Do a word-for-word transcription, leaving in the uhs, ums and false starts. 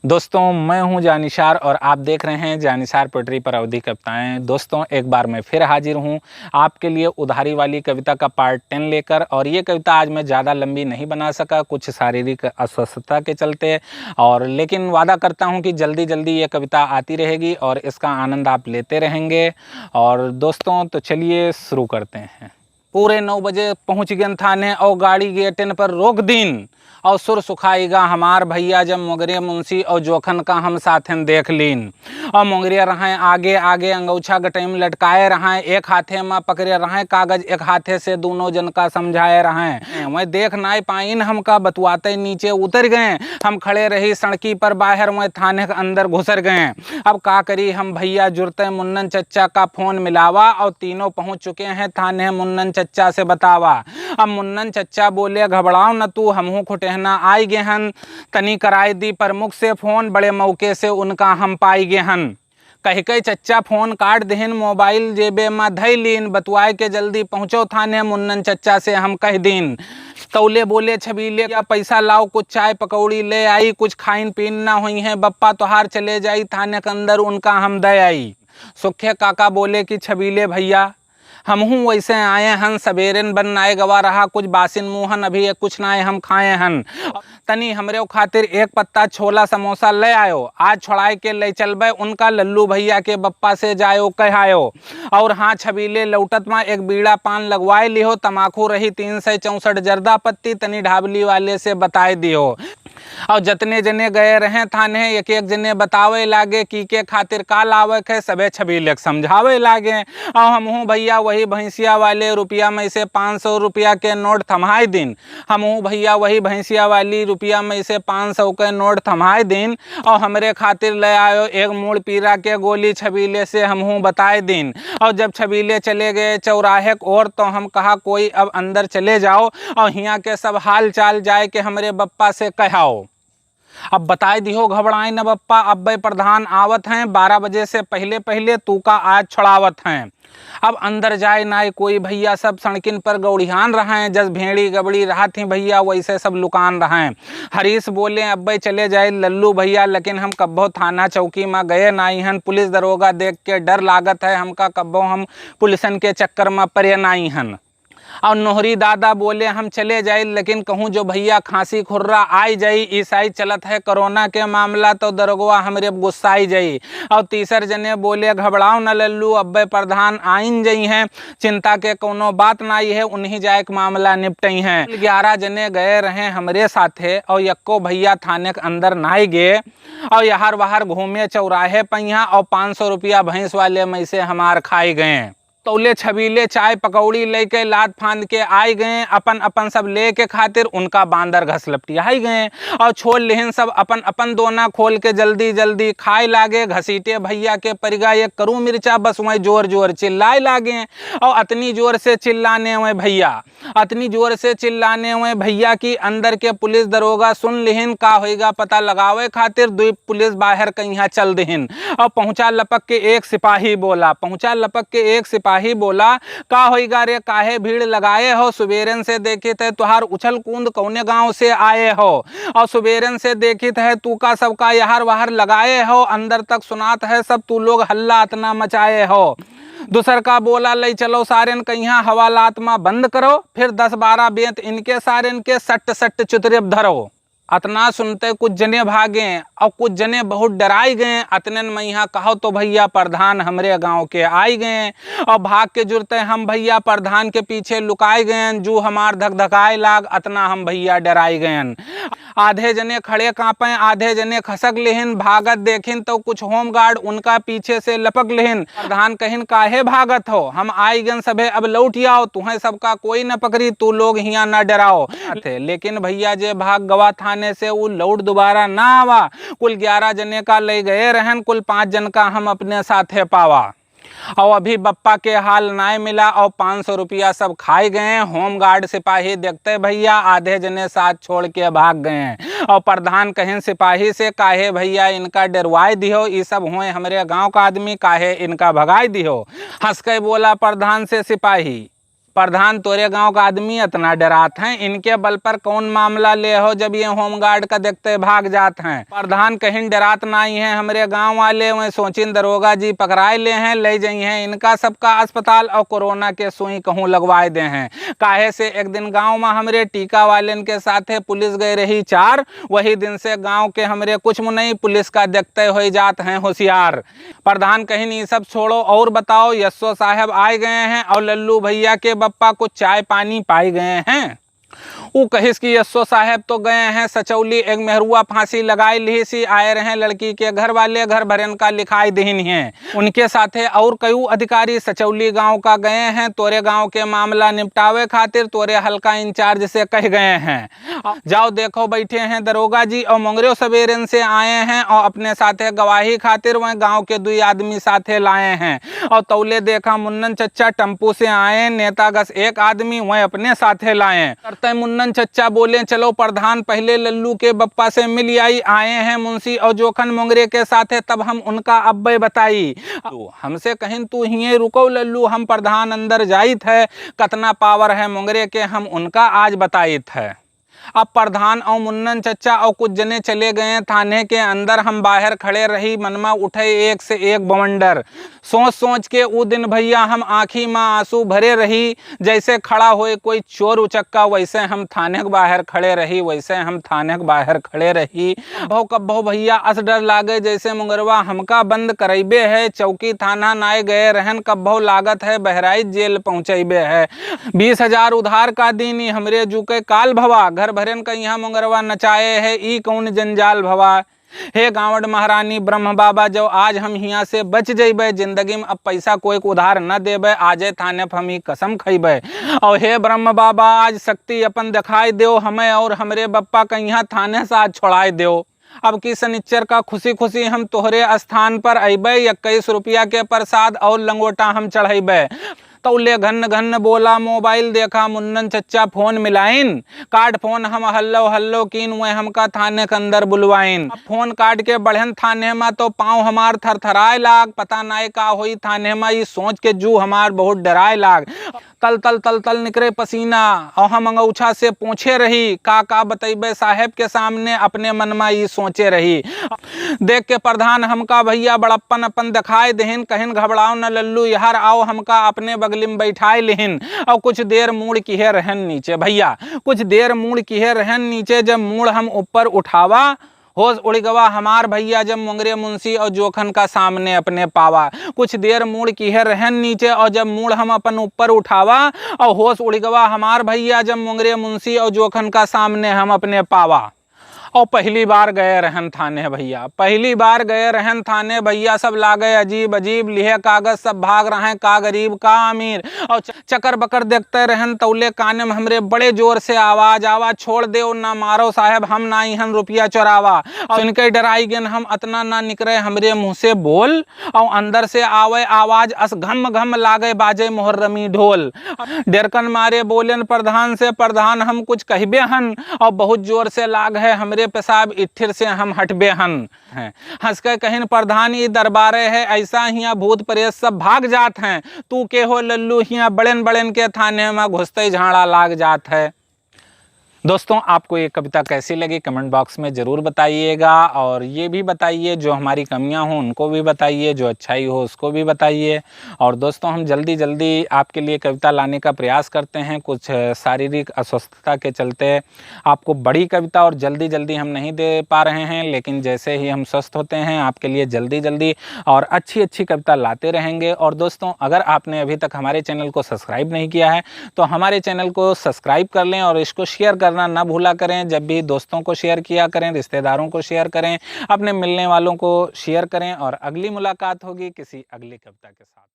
दोस्तों, मैं हूं जानिशार और आप देख रहे हैं जानिशार पोएट्री पर अवधी कविताएं। दोस्तों, एक बार मैं फिर हाजिर हूं आपके लिए उधारी वाली कविता का पार्ट टेन लेकर। और ये कविता आज मैं ज़्यादा लंबी नहीं बना सका, कुछ शारीरिक अस्वस्थता के चलते, और लेकिन वादा करता हूं कि जल्दी जल्दी ये कविता आती रहेगी और इसका आनंद आप लेते रहेंगे। और दोस्तों, तो चलिए शुरू करते हैं। पूरे नौ बजे पहुँच गयन थाने और गाड़ी गेटन पर रोक दीन। और सुर सुखाइगा हमार भैया जब मोगरे मुंशी और जोखन का हम साथन देख लीन। और मोगरे रहें आगे आगे, अंगौछा गटई में लटकाए रहें, एक हाथे में पकड़े रहें कागज, एक हाथे से दोनों जन का समझाए रहें। वह देख नाई पाइन, हमका बतुआते नीचे उतर गए। हम खड़े रही सड़की पर बाहर, वह थाने के अंदर घुसर गए। अब का करी हम भैया, जुरते मुन्नन चच्चा का फोन मिलावा और तीनों पहुँच चुके हैं थाने, मुन्नन चच्चा से बतावा। अब मुन्नन चच्चा बोले, "घबराओ न तू, हमहू खुटेहना आइ गे हन, तनी कराए दी प्रमुख से फोन, बड़े मौके से उनका हम पाइ गे हन।" कहिके चच्चा फोन काट दिहिन, मोबाइल जेबे मा धइ लीन, बतुआए के जल्दी पहुँचो थाने, मुन्नन चच्चा से हम कह दीन। तौले बोले छबीले, "या पैसा लाओ, कुछ चाय पकौड़ी ले आई, कुछ खाइन पीन ना होइहैं, बप्पा तोहार चले जाई थाने के अंदर, उनका हम दे आई।" सुखे काका बोले कि छबीले भैया, हमहू वैसे आए हन, सबेरेन बन नाय गवा रहा, कुछ बासिन मुँहन अभी ये कुछ नाय हम खाए हन। तनी हमरे खातिर एक पत्ता छोला समोसा ले आयो, आज छोड़ाए के ले चलबे उनका, लल्लू भैया के बप्पा से जायो कहायो। और हाँ छबीले, लौटत मा एक बीड़ा पान लगवाए लिहो, तमाखू रही तीन सौ चौसठ जर्दा पत्ती, तनी ढाबली वाले से बताए दिहो। और जतने जने गए रहे थाने, एक एक जने बतावे लागे कि के खातिर का लावे के, सबे छबीले के समझावे लागे। और हमहू भैया वही भैंसिया वाले रुपया में से पाँच सौ रुपया के नोट थमाए दिन, हमहू भैया वही भैंसिया वाली रुपया में से पाँच सौ के नोट थमाए दिन। और हमरे खातिर ले आयो एक मूड़ पीरा के गोली, छबीले से हमहू बताए दिन। और जब छबीले चले गए चौराहे के ओर, तो हम कहा, "कोई अब अंदर चले जाओ और हियाँ के सब हाल चाल जाए के हमरे बप्पा से कहाओ।" अब बताए दिहो, घबराए न बप्पा, अब्बे प्रधान आवत हैं, बारह बजे से पहिले पहिले तू का आज छोड़ावत हैं। अब अंदर जाए नाय कोई भैया, सब सड़किन पर गौड़ियान रहें, जस भेड़ी गबड़ी रहत ही भैया, वैसे सब लुकान रहें। हरीश बोले, "अब्बे चले जाए लल्लू भैया, लेकिन हम कब्बो थाना चौकी मा गए नाई हन, पुलिस दरोगा देख के डर लागत है हमका, कब्बो हम पुलिसन के चक्कर मा परे नाई हन।" और नोहरी दादा बोले, "हम चले जाई, लेकिन कहूँ जो भैया खांसी खुर्रा आई जाई, ई साइज चलत है कोरोना के मामला, तो दरोगवा हमरे गुस्साई जाई।" और तीसर जने बोले, "घबराओ न लल्लू, अब्बे प्रधान आइन जइहैं, चिंता के कौनो बात नाई है, उन्हीं जाए के मामला निपटइहैं।" ग्यारह जने गए रहे हमरे साथे और यक्को भैया थाने के अंदर नाई गए और यहर वहर घूमे चौराहे पहिया और पाँच सौ रुपया भैंस वाले में से हमार खाई गए। तौले छबीले चाय पकौड़ी लेके लाद फांद के आइ गए, अपन अपन सब लेके खातिर उनका बांदर घस लपटियाई गए। और छोड़ लिहिन सब अपन अपन दोना खोल के जल्दी जल्दी खाए लागे। घसीटे भैया के परिगा एक करू मिर्चा, बस वहीं जोर जोर चिल्लाए लागे। और अतनी जोर से चिल्लाने वहीं भैया, अतनी जोर से चिल्लाने वहीं भैया कि अंदर के पुलिस दरोगा सुन लिहिन। का होइगा पता लगावे खातिर दुई पुलिस बाहर कहिया चल दिहिन। और पहुँचा लपक के एक सिपाही बोला, पहुँचा लपक के एक सिपाही बोला, "का होइगा रे, काहे भीड़ लगाए हो? सुबेरन से देखित है तुहार उछल कूद, कौने गाँव से आए हो? और सुबेरन से देखित है तू का सबका यहर वहर लगाए हो, अंदर तक सुनात है सब, तू लोग हल्ला अतना मचाए हो।" दूसर का बोला, "लई चलो सारेन कहिया हवालात मा बंद करो, फिर दस बारह बेंत इनके सारेन के सट्ट सट्ट चुतरेप धरो।" अतना सुनते कुछ जने भागे और कुछ जने बहुत डराई गए। अतनेन मा यहाँ कहो तो भैया प्रधान हमरे गाँव के आई गए और भाग के जुरते हम भैया प्रधान के पीछे लुकाई गए। जू हमार धकधकाए लाग, अतना हम भैया डराई गए। आधे जने खड़े कांपे, आधे जने खसक लिहिन, भागत देखिन तो कुछ होमगार्ड उनका पीछे से लपक लिहिन। प्रधान कहिन, "काहे भागत हो? हम आइ गन सभे, अब लौट आओ, तुहें सबका कोई न पकड़ी, तू लोग हियाँ न डराओ।" थे, लेकिन भैया जे भाग गवा थाने से उ लौट दोबारा ना आवा। कुल ग्यारह जने का ले गए रहन, कुल पाँच जन का हम अपने साथे पावा। और अभी बप्पा के हाल नाय मिला और पाँच सौ रुपया सब खाए गए। होमगार्ड सिपाही देखते भैया आधे जने साथ छोड़ के भाग गए। और प्रधान कहिन सिपाही से, "काहे भैया इनका डरवाए दिहो, ई सब होए हमरे गाँव का आदमी, काहे इनका भगाए दिहो?" हंस के बोला प्रधान से सिपाही, प्रधान, तोरे गाँव का आदमी अतना डरात हैं, इनके बल पर कौन मामला ले हो, जब ये होमगार्ड का देखते भाग जात हैं। प्रधान कहिन, डरात नाई हैं हमरे गाँव वाले, वहीं सोचिन दरोगा जी पकड़ाए ले हैं, ले जाई हैं इनका सबका अस्पताल और कोरोना के सुई कहूँ लगवाए दे हैं। काहे से एक दिन गाँव में हमरे टीका वालेन के साथे पुलिस गए रही चार, वही दिन से गाँव के हमरे कुछ मुनई पुलिस का देखते होई जात हैं होशियार। प्रधान कहिन, "ई सब छोड़ो और बताओ, यस्सो साहेब आए गए हैं और लल्लू भैया के बप्पा कुछ चाय पानी पाए गए हैं?" ऊ कहिस कि यस्सो साहेब तो गए हैं सचौली, एक मेहरुआ फांसी लगाए लिहिसी, आए रहे लड़की के घर वाले, घर भरेन का लिखाई दिहिन हैं। उनके साथे और कई अधिकारी सचौली गांव का गए हैं, तोरे गांव के मामला निपटावे खातिर तोरे हल्का इंचार्ज से कह गए हैं। जाओ देखो, बैठे हैं दरोगा जी और मोंगरेव सवेरन से आए हैं और अपने साथे गवाही खातिर वह गांव के दुई आदमी साथे लाए हैं। और तौले देखा मुन्नन चच्चा टेम्पू से आए, नेता गस एक आदमी वह अपने साथे लाए। करते मुन्नन चच्चा बोले, "चलो प्रधान, पहले लल्लू के बप्पा से मिल आई, आए हैं मुंशी और जोखन मोंगरे के साथे, तब हम उनका अब्बे बताई।" तो हमसे कहिन, "तू हिये रुको लल्लू, हम प्रधान अंदर जाइत है, कतना पावर है मोंगरे के, हम उनका आज बताइत है।" अब प्रधान और मुन्नन चच्चा और कुछ जने चले गए थाने के अंदर। हम बाहर खड़े रही, मन में उठे एक से एक बवंडर। सोच सोच के ऊ दिन भैया हम आँखी में आंसू भरे रही। जैसे खड़ा होए कोई चोर उचक्का, वैसे हम थाने के बाहर खड़े रही, वैसे हम थाने के बाहर खड़े रही। कब्बो कब्बो भैया अस डर लागे, जैसे मुंगरवा हमका बंद करैबे है। चौकी थाना नाय गए रहन, कब्बो लागत है बहराइच जेल पहुँचैबे है। बीस हजार उधार का दीनी, हमरे जू के काल भवा, घर भरेन का यहाँ मुंगरवा नचाए है, ई कौन जंजाल भवा। हे गाँवड महारानी ब्रह्म बाबा, जो आज हम हियाँ से बच जइबे, जिंदगी में अब पैसा कोई के उधार न देबे, आजे थाने पे हम ई कसम खइबे। और हे ब्रह्म बाबा, आज शक्ति अपन दिखाई देओ हमें और हमरे बप्पा का यहाँ थाने से आज छोड़ाई देओ। अब की सनिच्चर का खुशी खुशी हम तोहरे स्थान पर अइबे, इक्कीस रुपया के प्रसाद और लंगोटा हम चढ़इबे। तौले घन्न घन्न बोला मोबाइल, देखा मुन्नन चच्चा फोन मिलाइन। काट फोन हम हल्लो हल्लो कीन, वह हमका थाने के अंदर बुलवाइन। अब फोन काट के बढ़न थाने मा तो पाँव हमार थरथराए लाग, पता नाय का होई थाने मा, ई सोच के जू हमार बहुत डराए लाग। तल तल तल तल निकरे पसीना, और हम अंगौछा से पोंछे रही। का का बतइबे साहेब के सामने, अपने मन मा ई सोचे रही। देख के प्रधान हमका भैया बड़प्पन अपन दिखाए देहिन, कहिन, "घबराओ न लल्लू, यहर आओ।" हमका अपने बगली में बैठाए लेहिन और कुछ देर मूड़ किहे रहन नीचे। भैया, कुछ देर मूड़ किहे रहन नीचे, जब मूड़ हम ऊपर उठावा, होश उड़ गवा हमार भैया, जब मोंगरे मुंशी और जोखन का सामने अपने पावा। कुछ देर मूड़ किहे रहन नीचे और जब मूड़ हम अपन ऊपर उठावा, और होश उड़ गवा हमार भैया, जब मोंगरे मुंशी और जोखन का सामने हम अपने पावा। और पहली बार गए रहन थाने भैया, पहली बार गए रहन थाने भैया, सब लागे अजीब अजीब, लिहे कागज सब भाग रहे, का गरीब का अमीर। और च-, चकर बकर देखते रहन, तौले काने में हमरे बड़े जोर से आवाज आवा, "छोड़ देओ ना मारो साहेब, हम ना इहन रुपया चोरावा।" और इनके डराई गेन हम, अतना ना निकरे हमरे मुँह से बोल, और अंदर से आवे आवाज अस घम घम लागे बाजे मुहर्रमी ढोल। डेरकन मारे बोलेन प्रधान से, "प्रधान हम कुछ कहबे हन, और बहुत जोर से लाग है हमरे पेशाब, इठिर से हम हटबे हन।" हैं। हंस के कहिन, "प्रधान ई दरबारे है, ऐसा हियाँ भूत प्रेत सब भाग जात हैं। तू के हो लल्लू, हियाँ बड़ेन बड़ेन के थाने में घुसते ही झाड़ा लाग जात है।" दोस्तों, आपको ये कविता कैसी लगी, कमेंट बॉक्स में ज़रूर बताइएगा, और ये भी बताइए, जो हमारी कमियां हों उनको भी बताइए, जो अच्छाई हो उसको भी बताइए। और दोस्तों, हम जल्दी जल्दी आपके लिए कविता लाने का प्रयास करते हैं। कुछ शारीरिक अस्वस्थता के चलते आपको बड़ी कविता और जल्दी जल्दी हम नहीं दे पा रहे हैं, लेकिन जैसे ही हम स्वस्थ होते हैं, आपके लिए जल्दी जल्दी और अच्छी अच्छी कविता लाते रहेंगे। और दोस्तों, अगर आपने अभी तक हमारे चैनल को सब्सक्राइब नहीं किया है, तो हमारे चैनल को सब्सक्राइब कर लें और इसको शेयर करना ना भूला करें। जब भी दोस्तों को शेयर किया करें, रिश्तेदारों को शेयर करें, अपने मिलने वालों को शेयर करें। और अगली मुलाकात होगी किसी अगली कविता के साथ।